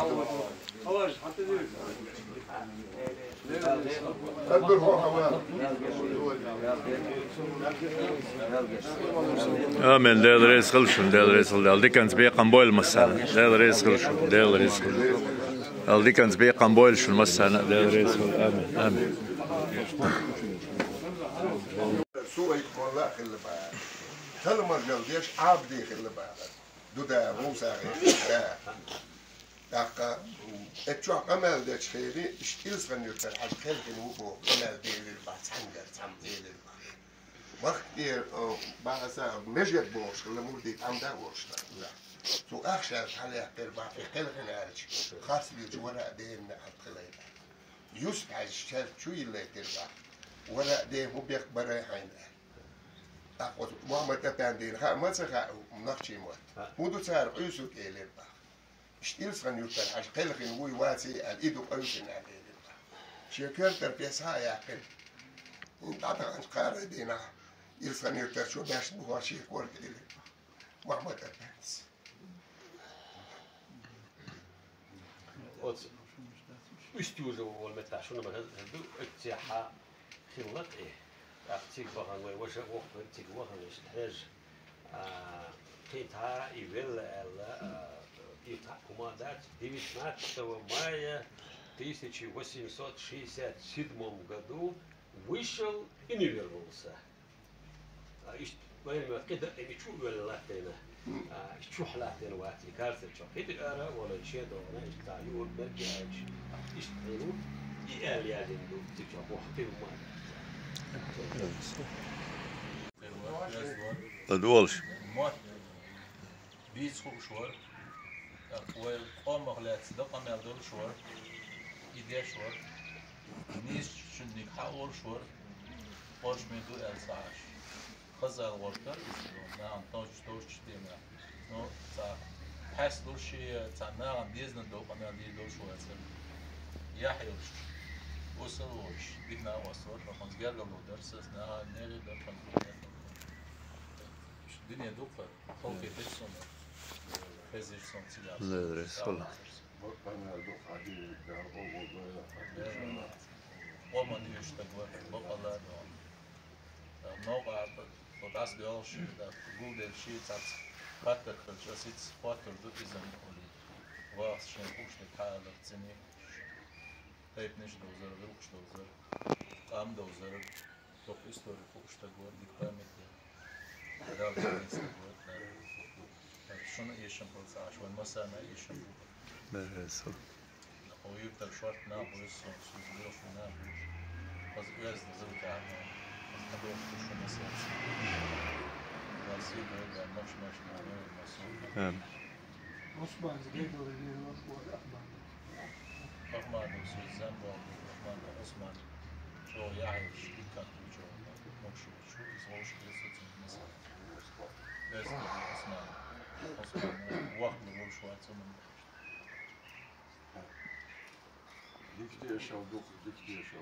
Амин, Дела реза хуьлда шуна, Дела реза хуьлда. Дала диканца бекхам бойла массарна. Дела реза хуьлда шуна, Дела реза хуьлда. Дала диканца бекхам бойла шуна массарна, Дела реза хуьлда. Амин, амин. Суайк молла а хилла бахара. Талмажал деш Ӏабди хилла бахара. Дуда, Муса гӀерта да. ТӀаккха, э, чохь къамел дечу хенахь, иштта Илсхан-Юьртара Хьажа кхелхина ву боху къамел делира бах, цхьаьнгара цхьамма делира бах. Махка тӀера, э, бахаса межет бохуш хилла мурдий тӀамда а волуш хилла. Цу ахча хьалаяьккхира бах, и кхелхина аьлча, харц лелча вара а дена неӀалт хилла бах. Юсуп-Хьаьжа шаьрта чу йиллийтира бах. Вара а де, хӀун бехк бара хьайна аьлла. ТӀаккха оцу Мухьаммад-Эпендина хаа ма ца хаьа, нохчийн мотт. ХӀун ду цара Ӏуьйсург элира бах. Иштта Илсхан-Юьртара Хьажа кхелхина вуй, ваций аьлла, и ду Ӏуьйсина аьлла элира бах. Шен коьртара пес хьа а яьккхина. ХӀинца дӀатаханчу кхаарай дийнахь Илсхан-Юьртара чо баьшна бу хьо шен корта элира бах. Мухьаммад-Эпендис. Оцу Усть-Южа волу меттахь шуна ма хеза ду, оццехьа хилла тӀе. ТӀаккха цига бахана вай ваша а воккхавелла, цига вахана иштта хьежа. А, кхин цхьа и велла аьлла, а, и цхьаъ хӀума дац, девятнадцатого мая тысяча восемьсот шестьдесят седьмом году вышел и не вернулся. А, иштта вайн моьтту кхидӀа а тӀе и чу а воьлла латтийна. А, иштта чохь латтийна вац и карцер чохь. ХӀинца ара а волий, шен догӀана, иштта цхьа юург берг а яьлча, иштта хьийна ву, и аьлла яздина ду, цига чохь боху хилла ма. ЛадогӀалаш. Бийца хууш вара, тӀаккха вай къомах лаьцна дакъа мел долуш вара, и деш вара, нийсачунниг хьа а волуш вара, кхошаме ду аьлла ца Ӏаш. Хаза ала гӀортара иза, нахана товш-, товшачу денахь. Ну, цхьа хьаьсса луш шен, цхьа нахана дезна долу къамел дийр долуш вацара. Яхь йолуш, осал а волуш, дика накъост вара, хӀокхунца гергарло дара сан, нахана неӀий дара, хӀокхунца гергарло. Дуьне дукха, халкъе дечу суна, хезира суна цигахь. Леррис хуьлда. Къоман уьш стаг вара, бакъалла а догӀу. Новкъа тӀа, тхо дӀасадоьлхуш, гулделлачий цхьацца хаттар хилча, ас хӀинца хоттур ду иза ма хуьлий. Вахас шен хууш дерг хьаалар ца ниъ. Тайпанаш довзар, гӀиллакхаш довзар, къам довзар, дукха истори хьоахаш стаг вар, дика память я. Дала шийна стаг вар, да. Шуна эшам хилда цхьа, шун массанена эшам хилда. Бересо. Хьо юртара шортта нах ба, со, со зуйла шун нах ба. Аз оьзда зуйла нах ба. Аз хьадохуш шун массанена. Дала сий дойла, махкаш, махкаш нах, махкаш нах. Амин. Усман, Гайдура, Лерош, Ахмад. Ахмадов, Сузан, Ахмадов, Усман. Чо яхьаш, диккан чо. Мокшу, чу, из волш, из социн, маса. Вест, Усман. Усман, вахт, волш, вацуман. Дикдешал, дух, дикдешал.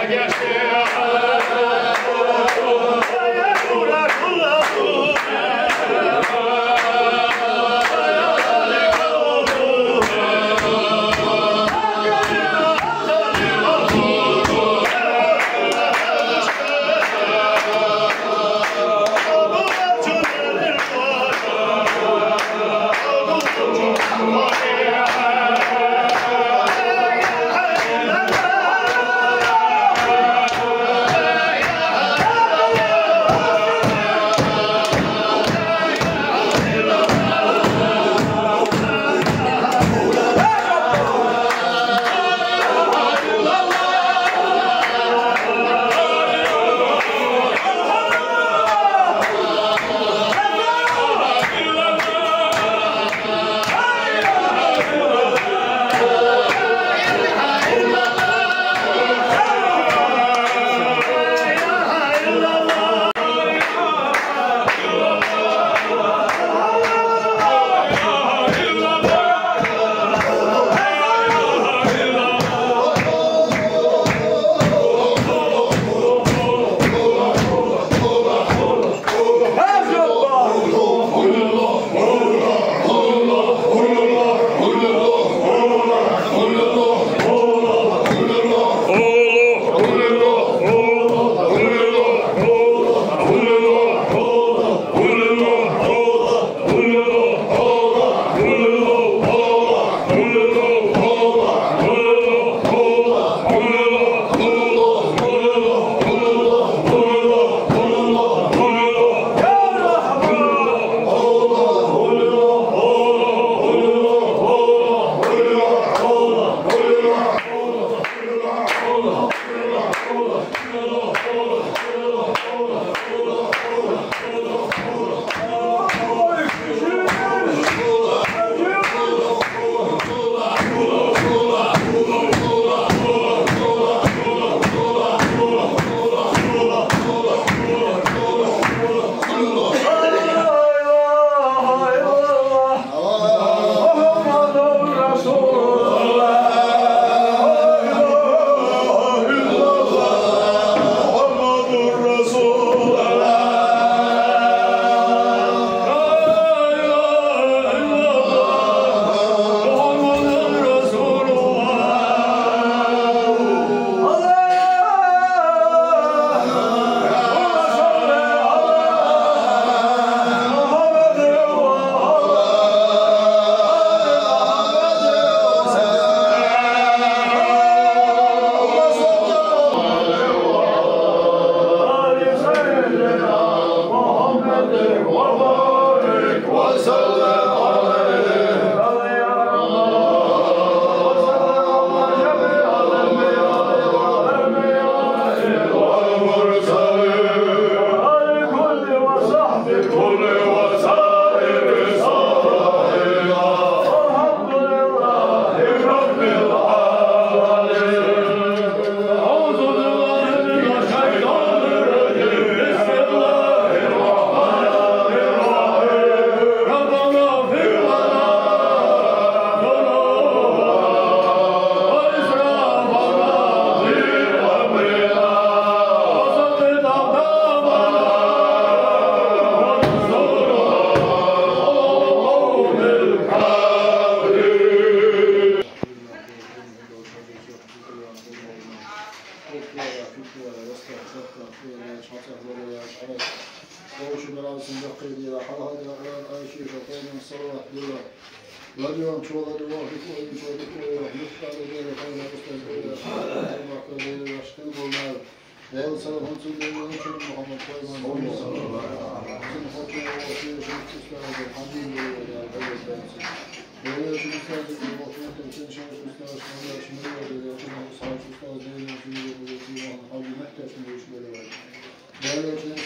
Дагешлин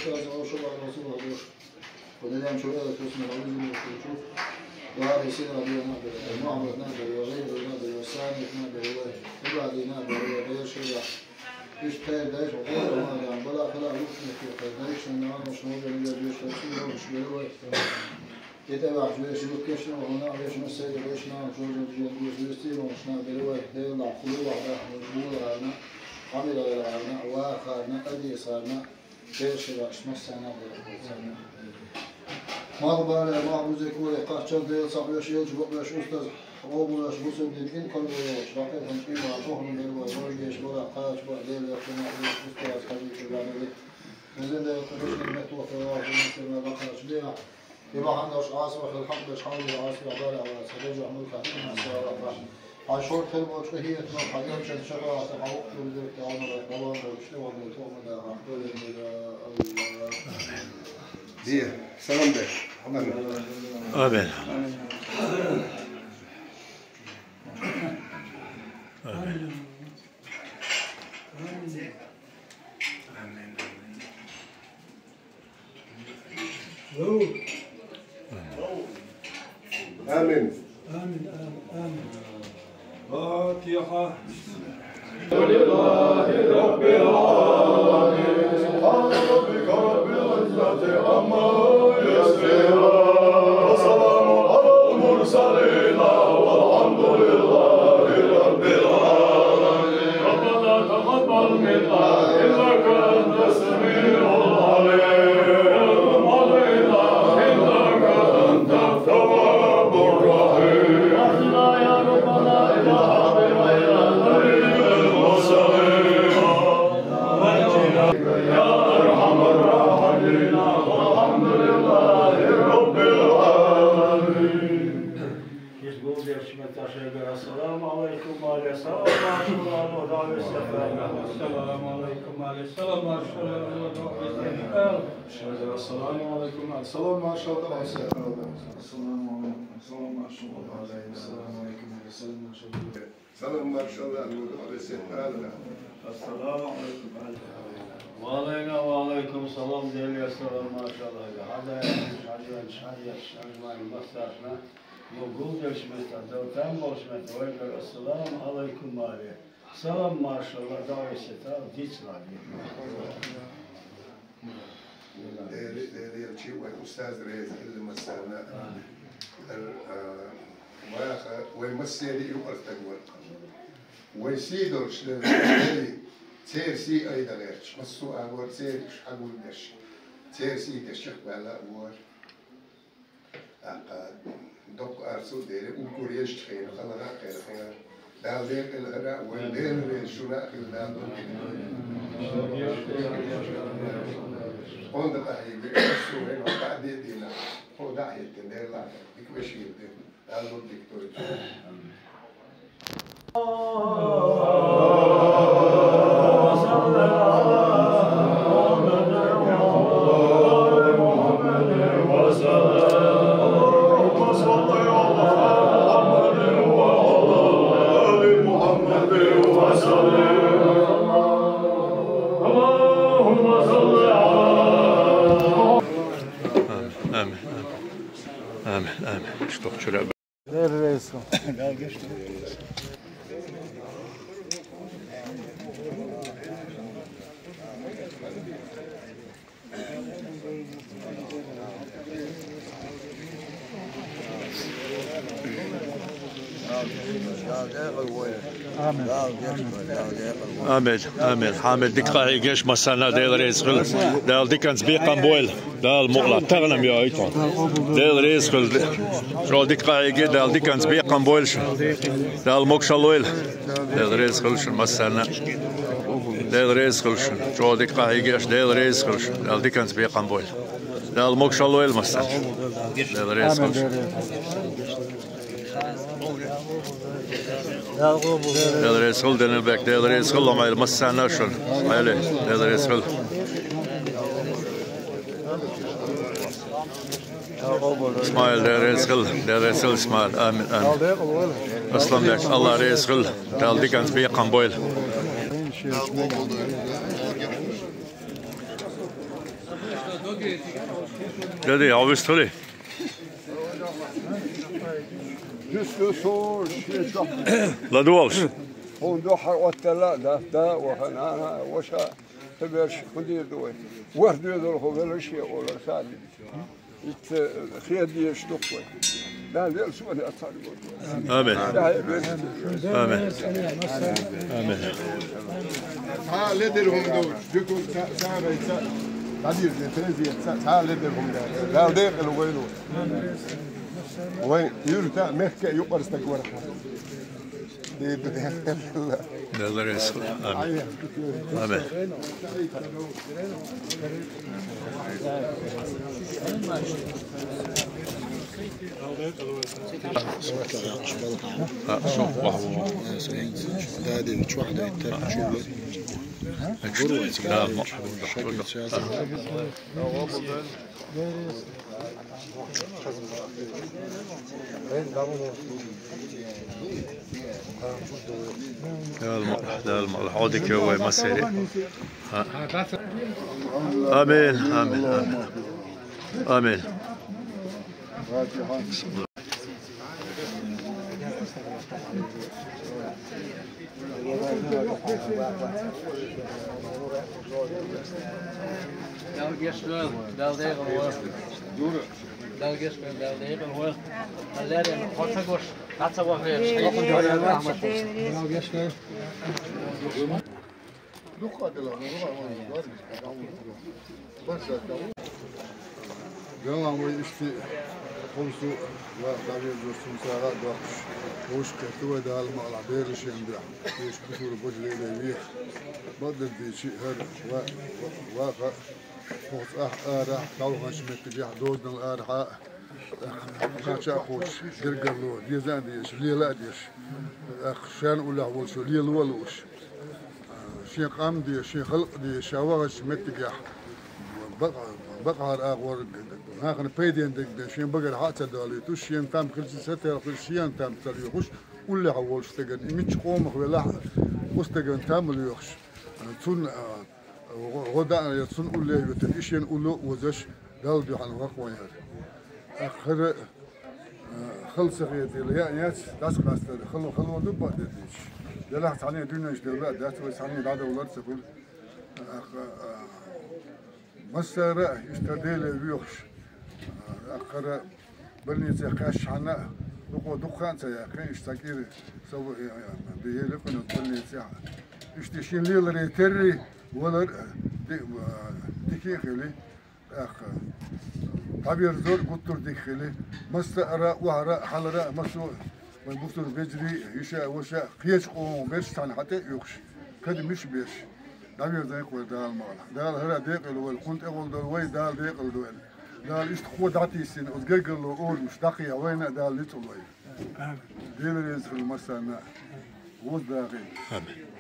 устаз Ошо Барасова Дош. Куделян чура тусмер Ализин Ошо. Ларисина Диана Бере, Мухаммад Набер, Гайру Набер, Сани Набер, Ибади Набер, Бершева. Иште деш Ошо Мадан, бала хала лукне ки, деш на наш новен деш Ошо Бере. Итавах деш лукешна, она деш на седе деш на, Ошо деш деш на Бере, Дела Кулула, Була. Хьамираларна, вахарна, Адисарна, Бершевашна, массарна а баркалла царна. Малхбале, малхбузе, кхаччалде цхьа вешан, элча бакъвеш устаз, къобалвеш бусурдин инкарло йолча, бакъвеш хӀанз чӀиман тохрум бергой, варгеш вара кхача бакъ, Дела яхшуна веш устаз хазича ганали. Везан Дела, кху вешан меттала хилла, везан Дела, бакъвеш беа. И бахьан долуш Ӏасо хила хьакъ беш, хьалха Ӏасо бара Ӏаса, дажахь муьлхха хӀинца сагӀа бахьа. Хьан шорта хир болчу къинхетамах, хьан элчан шафаӀатах, хьан вукху дерг тӀе Ӏамал, Ӏамал долчу тӀе ван долу тома даха. Аллах. Дия, салам беш. Амин. Амин. Амин. آمين. آمين، آمين، آمين. فاتحة. الحمد لله رب العالمين. سبحان ربك رب العزة عما يصفون. وسلام على المرسلين والحمد لله رب العالمين. ربنا تقبل منا إنك أنت السميع العليم. وعلينا إنك أنت التواب الرحيم. أحينا يا ربنا إلى حق وإلى طريق المرسلين. ونجنا يا أرحم الراحمين. والحمد لله رب العالمين. Кис гулдеш мета шайгара: «Ассаламу алайкум», — аьлла, салам маршалла, Аллах дагӀа весет. «Ассаламу алайкум», — аьлла, салам маршалла, Аллах дагӀа весет. Шайгара: «Ассаламу алайкум», — аьлла, салам маршалла, дагӀа весет. «Ассаламу алайкум», — салам маршалла, дагӀа весет. «Ассаламу алайкум», — аьлла, салам маршалла, дагӀа весет. «Ассаламу алайкум», — аьлла, салам маршалла, дагӀа весет. Аллах. Ассаламу алайкум, алейкум. Ва алейна, ва алейкум салам, Деле салам, машалла. Хьадаеш, хьадаеш, хьадаеш, хьадаеш, массарна. Ма гулделча метта, далтам болча метта, вайгара ассаламу алайкум аьле. Салам, машалла, дагӀа весет, дицлахь. Дела, Дела, Дела, чи вай устаз реза хилла массарна. Ар, а, ваха, вай массери юкъара стаг вара. Вай сий долуш дерриг, церан сий айда гӀерташ, массо а агор церан уьш хьагулдеш, церан сий деш чекхбаьлла а вора. ТӀаккха доккха арцу а дели, уггар езачу хенахь, хала а кхерхина, Дала декъала хӀара а, вайн Дела веза шуна а хила Дала доккхина. Онда къахьийга, массо а хӀинца дӀа а дедина, хьо дӀа а хӀиттина, Дела дика вешийла де. Амин, амин. Амин, амин. Что вчера Дела реза хуьлда. Амин. Амин. Амин. Хьамид, дика къахьегаш, массарна Дела реза хуьлда. Дала диканца бекхам бойла. Дала мукъ лахь, тахана-м йоуьйту. Дела реза хуьлда. Чо дика къахьийга, Дала диканца бекхам бойла шун. Дала могушалла лойла. Дела реза хуьлда шун массарна. Дела реза хуьлда шун. Чо дика къахьийга аша, Дела реза хуьлда шун. Дала диканца бекхам бойла. Дала могушалла лойла массарна. Дела реза хуьлда шун. Дела реза хуьлда, Денелбек, Дела реза хуьлда, Ӏамал массарна шуна. Ӏели, Дела реза хуьлда. Исмаил, Дела реза хуьлда, Дела реза хуьлда, Исмаил. Амин, амин. Асланбек, Аллах реза хуьлда, Дала диканца бекхам бойла. Дади, хьо вистхуьлий? Дуьсу со шен чохь. ЛадогӀалаш. Хьуна дуьхьал оттаьлла а дац, да а ваха, нана а, ваша а, ца берш хӀун дийр ду вай? ВорхӀ доьзалхо велар шен олар саьлли. Итт хеда дезаш ду-кх вай. Дала вел шуна ацхьа. Амин. Амин. Амин. Цхьа ледара хӀума ду, жуьгтур ца, ца вай ца, дӀадийрза, тереза ца, цхьа ледара хӀума дац. Дала декъала вай лу. Вай юрта мехка юкъара стаг вара. Дала реза хуьлда. Амин. Амин. Дала ма-, Дала ма-, хьо дика вай массеран. Амин, амин, амин. Амин. Дала гешт дойла, Дала декъала войла. Дала гешт дойла, Дала декъала войла. Аллара, хьо ца гуш, хьо ца вахе. Дала гешт дойла. Дела вай иштта хӀумсу ва дӀавезаш цунцара а доккхуш, вовшах кхетта вай Дала ма-, алахь берашен дуьхьа, вешан бусулба божа лелай веха. Бакъдерг дийча, хӀара ва-, ва-, ваха, хӀокху цӀахь арахь, талханчу меттигехь, дозанал арахьа а, кхача а кхочуш, гергарло, деза а дезаш, лела а дезаш, тӀаккха шен уллехь волчо лело а лууш, шен къам а дезаш, шен халкъ а дезаш, ша вахачу меттигехь бакъ-, бакъахьара агӀор нахана пайденна дерг бен, шен багара хьа а ца далуьйтуш, шена там хилча ца телхуьйтуш, шена там ца лоьхуш, уллехь волчу стеган, и мичча къомах велахь а, кху стеган там лоьхуш, цунна, а, гӀо-, гӀо даъна я цунна улле а витина, и шена улло а озаш, Далла дуьхьал ваха вайн хӀара. ТӀаккха хӀара, а, хала ца хетийла, яа яц, дӀасакъастар, хало, хало ду бакъдерг дийча. Делахь цхьанне дуьнен чу девлла а дац, вай цхьанне дӀадовлар а ца хуьлу. ТӀаккха, а, массара а иштта Деле воьхуш, а, тӀаккха хӀара больницех кхаьччахьана а, дукха, дукха хан а ца яьккхина, иштта цхьа кӀира со, э, э, бихьийла кхуьнан больницехь. Иштта шен леларе терра валар а, ди-, а, дика а хили, тӀаккха дӀаверзор а гуттар а дика хили, массара а, охьара а, хьалара а, массо а вайн бусулба вежарий а, йиша а, ваша а, кхечу къомах берш цхьаьна хьан тӀе а оьхуш, кадамаш а беш, дӀаверзийла вай Дала ма-, алахь. Дала хӀара декъала войла, кхунна тӀехула долу вай Дала декъала дойла. Дала иштта кхо дӀатийсина, оцу гергарло орамаш дӀакхехьа вайна а Дала ницкъ лойла. Дела реза хуьлда массарна а. Вовза дакъийла. Амин.